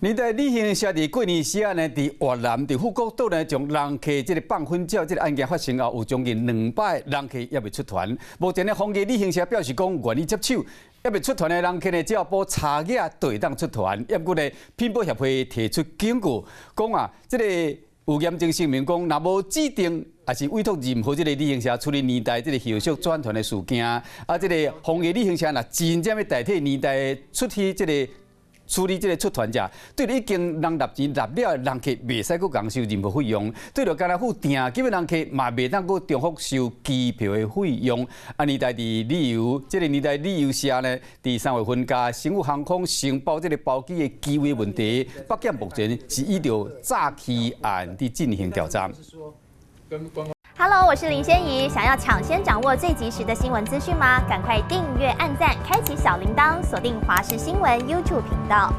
年代旅行社佇過年時仔呢，佇越南佇富國島呢，將人客這个放粉鳥這个案件發生後，有將近200人客猶未出團。目前呢，鴻基旅行社表示講願意接手，猶未出團的人客呢，只要補差額就會當出團。毋過呢，品保協會提出警告，講啊，這个有嚴正聲明講，若無指定抑是委託任何這个旅行社處理年代這个後續轉團的事件，啊，這个鴻基旅行社若真正欲代替年代出去這个處理這个出團者，對著已經人納錢納了的人客，袂使閣共收任何費用；對著干焦付訂金的人客，嘛袂當閣重複收機票的費用。啊，年代佇旅遊，這个年代旅遊社呢，佇3月份共星宇航空承包這个包機的機位問題，北檢目前是依著詐欺案佇進行調查。 Hello，我是林仙怡。想要搶先掌握最及時的新聞資訊嗎？趕快訂閱、按讚、開啟小鈴鐺，鎖定華視新聞 YouTube 頻道。